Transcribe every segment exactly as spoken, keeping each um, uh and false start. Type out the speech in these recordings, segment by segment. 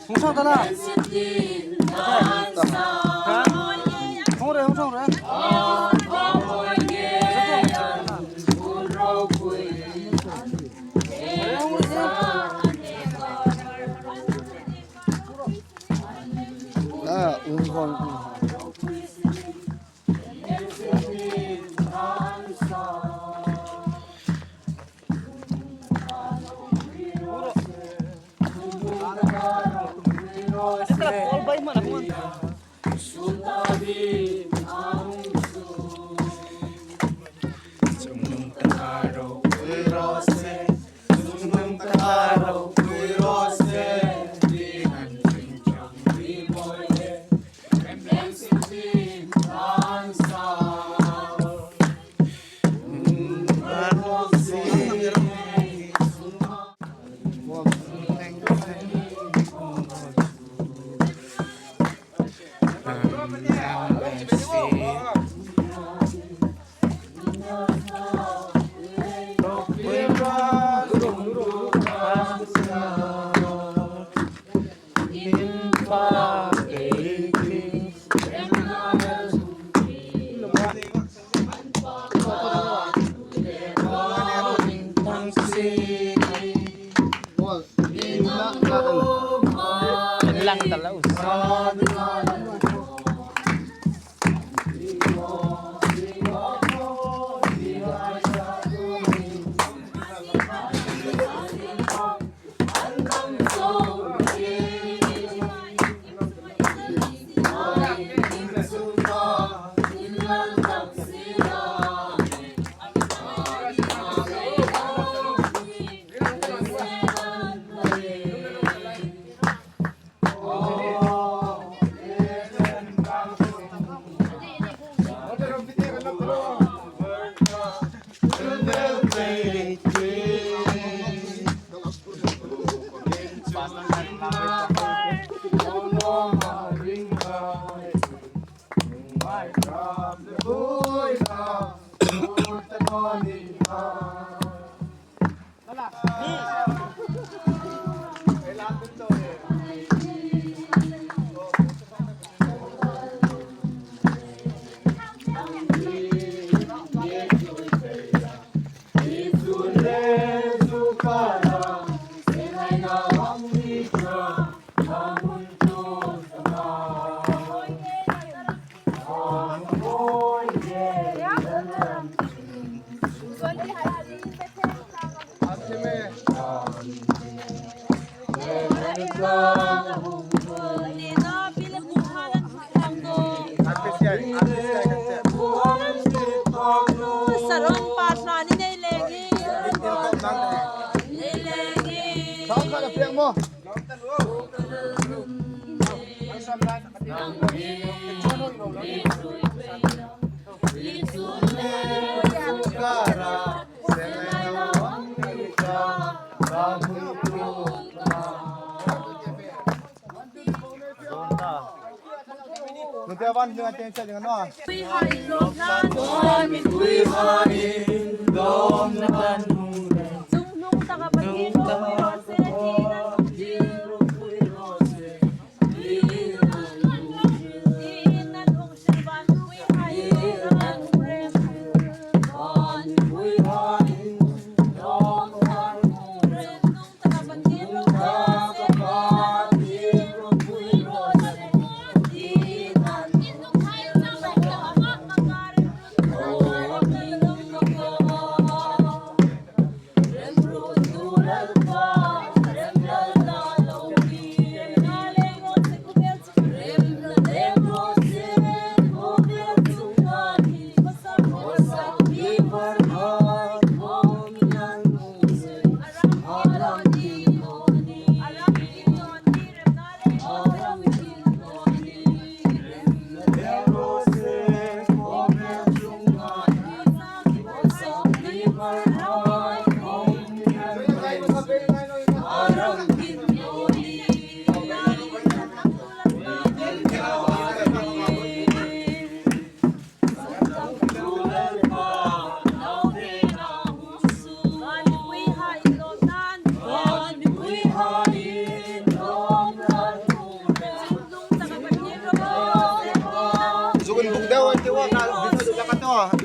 Hung sang ta la. Hung re, hung sang re. Ah, um, um, um. Saron pa hlan i nei leng hi. Nei leng hi.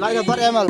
Lai da bar emal.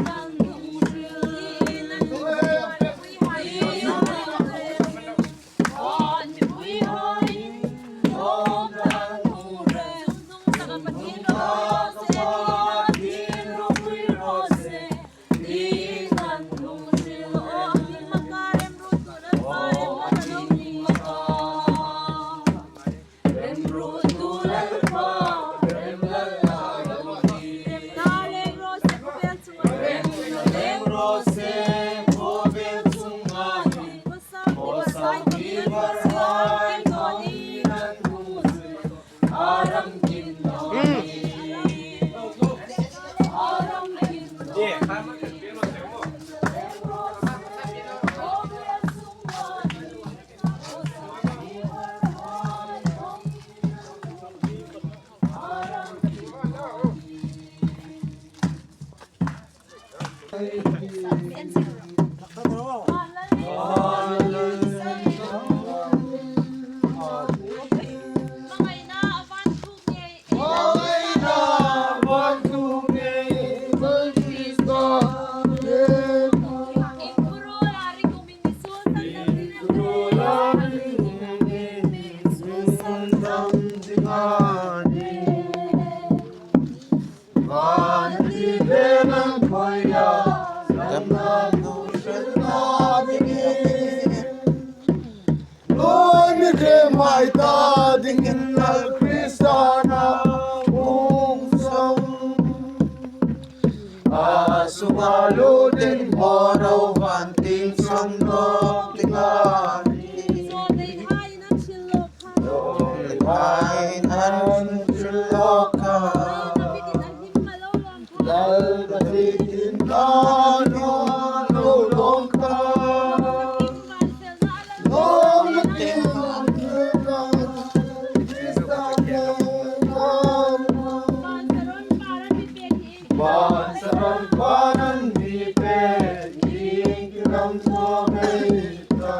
Loi mi ṭhe mai ta dingin Lal Krista na hung sawm. A sunga lutin hmawr ro van tin sawm nawk ding a nih. Lal David in ta lo lo lawm kha. Lawm na tin an thil lo. Krista ke lawm. Vansaron paran mi pek, king kiram so mei ta.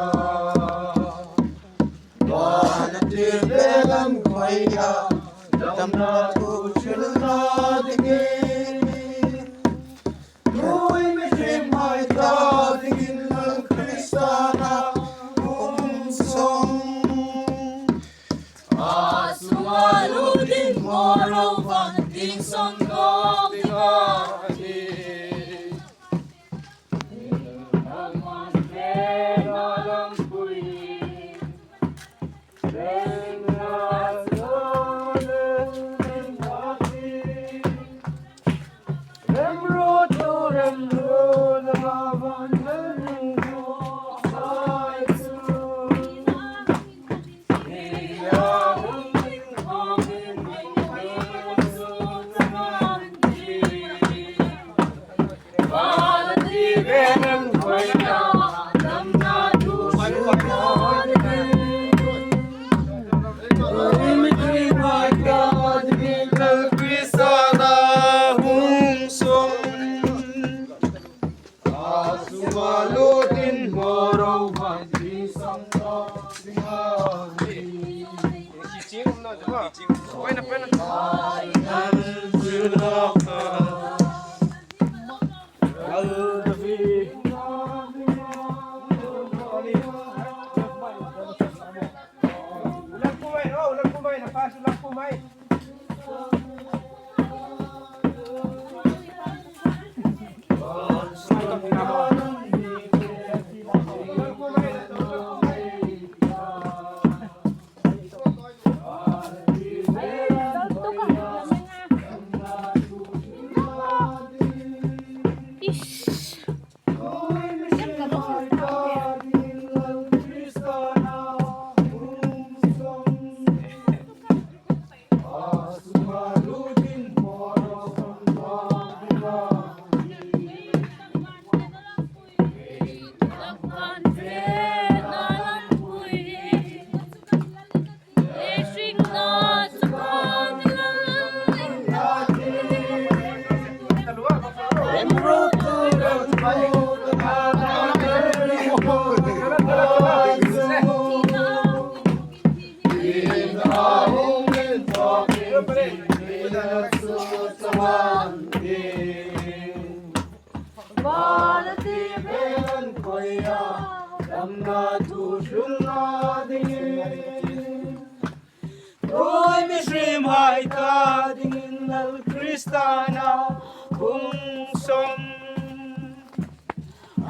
Damna thu hril na dingin, oi mihriemhai ta dingin Lal Krista na hung sawm.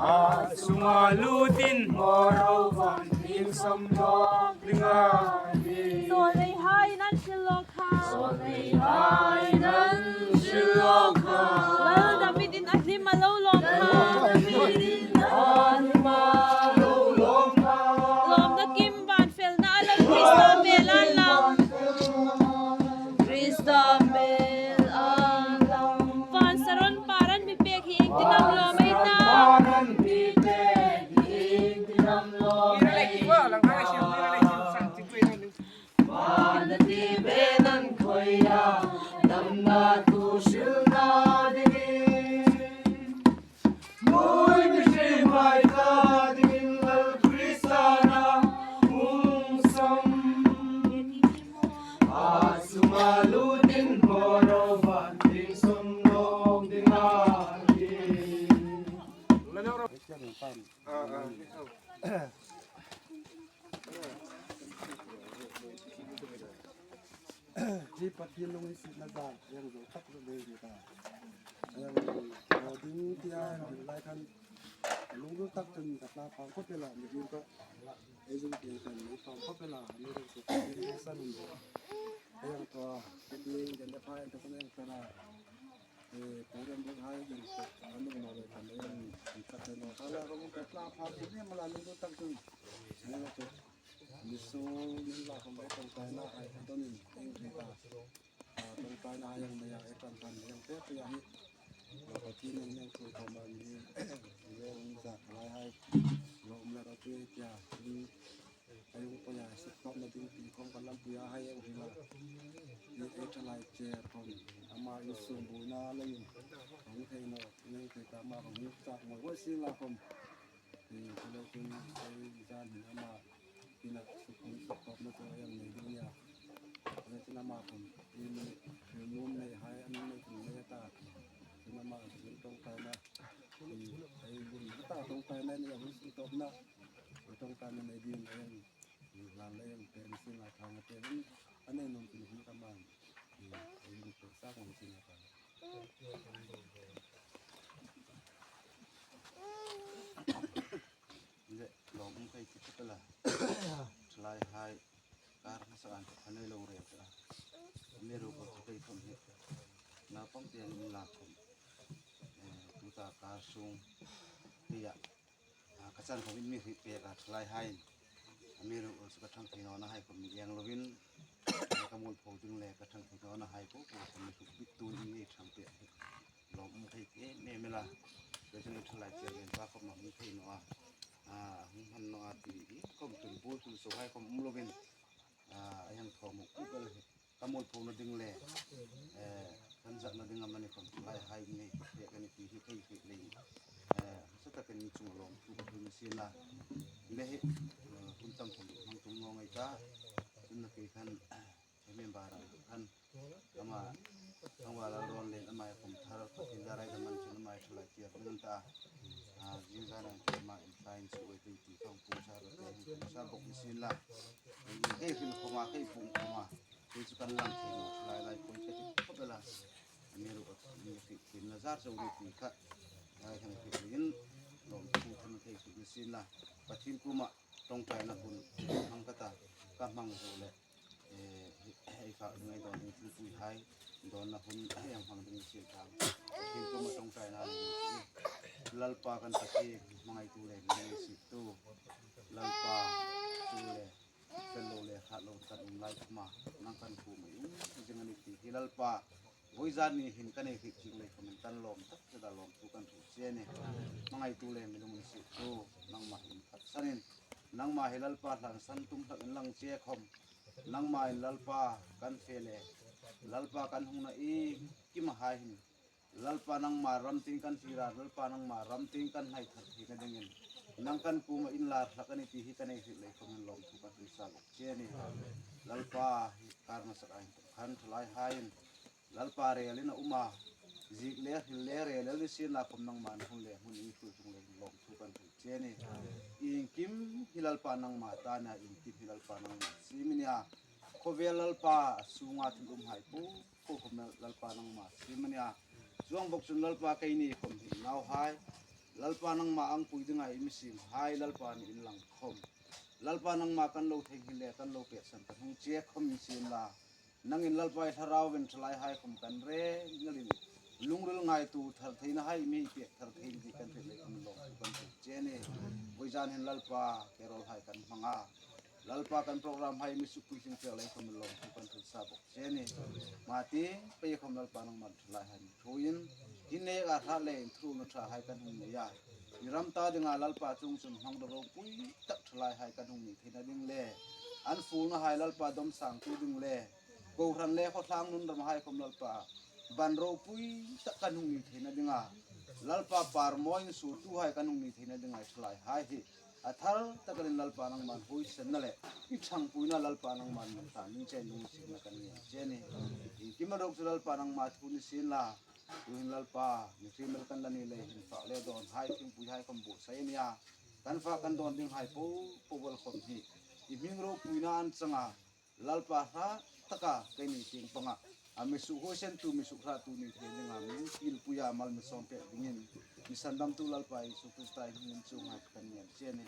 A sunga lutin hmawr ro van hming sawm nawk ding a nih. Sawl neihai nan hril lawk kha. Sawl neihai nan hril lawk kha. Lal David in a hlim a lo lawm kha. Lal David in a hlim a lo lawm kha. Lawmna kim van felna a lo Krista hmel a lang. Krista hmel a lang. Van saron paran mi pek hi ieng tin am lawm ei ta. Van ti ben an khoi a, damna thu hril na dingin. Oi mihriemhai ta dingin Lal Krista na hung sawm. A sunga lutin hmawr ro van hming sawm nawk ding a nih. Hi Pathien lunginsietna zan, a hang zo tak zo ding hi ta. A hang zo ding tia, a hang ding lai khan, lunglut tak chun ka tla phang khop el a, mi ding ka, ei zung tieng khan, mi phang khop el a, mi reng suk, mi reng san. A hang tua, Pathien den da phai, ta kan hang ta na. Eh, program ding hai ding se, a nung ma le kan ding, in ka te no, ka la ro ka tla pha ku ne ma la lunglut tak ding. Ne la chu. Mi su, min la khom ro tawngtaina hai, a don in, eng ri ta. A, tawngtaina hai ang maya, e kan kan, ang te pe ang hi. Lo ka ti ne, ang tu ka ma ni, le ang za ka lai hai. Lo um la ka tu e tia, ni, Ei hung poi a, suk tawpna ding ti khom kan lampuia hai ei hril a. Ei, ei thalai chair khom, ama insum buoina leiin hung thei naw, nei thei ta ama khom hung chak ngoi ngoi sien la khom. Ei, chuleiin ei zan hin ama ina suk, suk tawpna chu ei nei ding nia. Chuleiin ama khom, in, hril nuom nei hai, an nei tum nei ta. Chun ama khom tawngtaina. Ei, ei, hun ta tawngtaina ni a hun suk tawpna.Hu tawngtaina nei ding ei. Hlan le ang pen sin la thang te hin, a nei nuom tin hin ka man. Ei, ei, ei, sa kong sin la thang. Le, lawm um kei ti ka la. Thalai hai, kar hmasa an, a nei lo rel ta. Amiruokchu kei khom hi. Naupang te an la khom. Eh, tuta kar sung. Tia. A, ka chan khom in mi hriet pek a thalai hai. Amiruokchu ka ṭhang thei nawna hai khom mi ieng lovin. Ka mualpho ding le ka ṭhang thei nawna hai po po khom mi hriet bik tuin mi ṭhang pek hi. Lawm um thei em em la. Ka chun thalai chairman pa khom a hung thei naw a. A, hung hman naw a ti hi khom tun bul tul so hai khom um lovin. A, a hang thaw muk bik el hi. Ka mualphona ding le, eh, kan zatna ding amani khom thalai hai nei pek a ni ti hi kei hriet leiin. Eh, hmasa takin in chunga lawmthu ka hril sien la. Le hi, eh, hun tam khom hmang tum naw ngai ta. Chun nakie khan, eh, member khan, ama, ama la ron len ama khom thar Pathien da rai da man chun ama thalai chair ding ta. Ah, zing zan ang ama in sign su wei ti ti khom pu sa ro te, sa bok ni sien la. Kei hril khoma, kei pum khoma. Kei chu kan lang thei naw, lai lai poi ka ti khop el a. Amiruokchu, mi ti, ti na zar zo ni ti kha. Ai, hang ti in, lawmthu kan thei ti ni sien la. Pathien kuoma, ṭawngṭaina hun, hmang ka ta, ka hmang zo le. Eh, ei fa, ngai dawn ding thingpui hai, dawnna hun, ei hang hmang ding ni sien ta. Pathien kuoma ṭawngṭaina hun, Lalpa kan Pathien, hmangaitu le, mi siettu. Lalpa, tu le, Fel lo le, khat lo kan um lai khoma, nang kan kuoma i um zing a ni ti hi Lalpa. Vawizan ni hin kan ei hriet chieng lei khomin kan lawm tak zeta lawmthu kan hril che a nih. Hmangaitu le mi lunginsiettu, nangma hin phatsanin. Nangma hi Lalpa hlan san tum hlak inlang che khom. Nangma hin Lalpa kan fe le, Lalpa kan hungna iengkimahai hin Lalpa nangma ram tieng kan hriet a, Lalpa nangma ram tieng kan hnai thar theina dingin. Nang kan kuoma inlar hlak a ni ti hi kan ei hriet lei khomin lawmthu kan hril sa bok che a nih. Lalpa hi kar hmasa khan thalai haiin. Lalpa relin a um a, ziek le hril le rel el ni sien la khom nangma hun le hmun i hruoi tung le lawmthu kan hril che a nih. Iengkim Lalpa nangma ta a nih, iengkim hi Lalpa nangma siem a nih. Khawvel Lalpa, a sunga thil umhai po po khawm Lalpa nangma siem a nih. Chuong bawk chun Lalpa keini khawm hi nauhai, Lalpa nangma angpui dinga i mi siemhai Lalpa ni inlang khawm, Lalpa nangma kan lo thei hi le kan lo peksan kan hung che khawm ni sien la, nangin Lalpa i Thlarau vin thalaihai khawm kan reng ngalin, lungril ngaituo thar theina hai mi pek thar thei ni kan hril lei khawm lawmthu kan hril che a nih. Vawizan hin Lalpa carol hai kan hmang a, Lalpa kan program hai mi sukpui hring pek lei khawm lawmthu kan hril sa bawk che a nih. Mati pei khawm Lalpa nangman thalaihai mi thuin, hin nei a hrat le inthuruolna ṭha hai kan hung nei a, i ram ta dinga Lalpa chuong chun hmangruo ropui tak thalaihai kan hung ni theina ding le, an fuolna hai Lalpa dom sangtu ding le, kohran le khawtlang nun ram hai khawm Lalpa ban ropui tak kan hung ni theina dinga, Lalpa par mawi insurtuhai kan hung ni theina dinga i thalaihai hi a thar takin Lalpa nangman huoisenna le i ṭhangpuina Lalpa nangman min ta ning che lungsietna kan nei che a nih. Iengkim ruok chu Lalpa nangma thu ni sien la, tuhin Lalpa, mi hriemel kan la ni lei hin fak le dawn hai, thingpui hai khawm buotsai a nih a, kan fak kan dawn ding hai po po bawk khawm hi i hming ropuina an changa, Lalpa hrat taka keini tieng panga a mi sukhuoisentu, mi sukhrattu ni thei dinga mi pilpuia mal mi sawm pek dingin mi sandamtu Lalpa Isu Krista hmingin chuong hai kan ngen che a nih.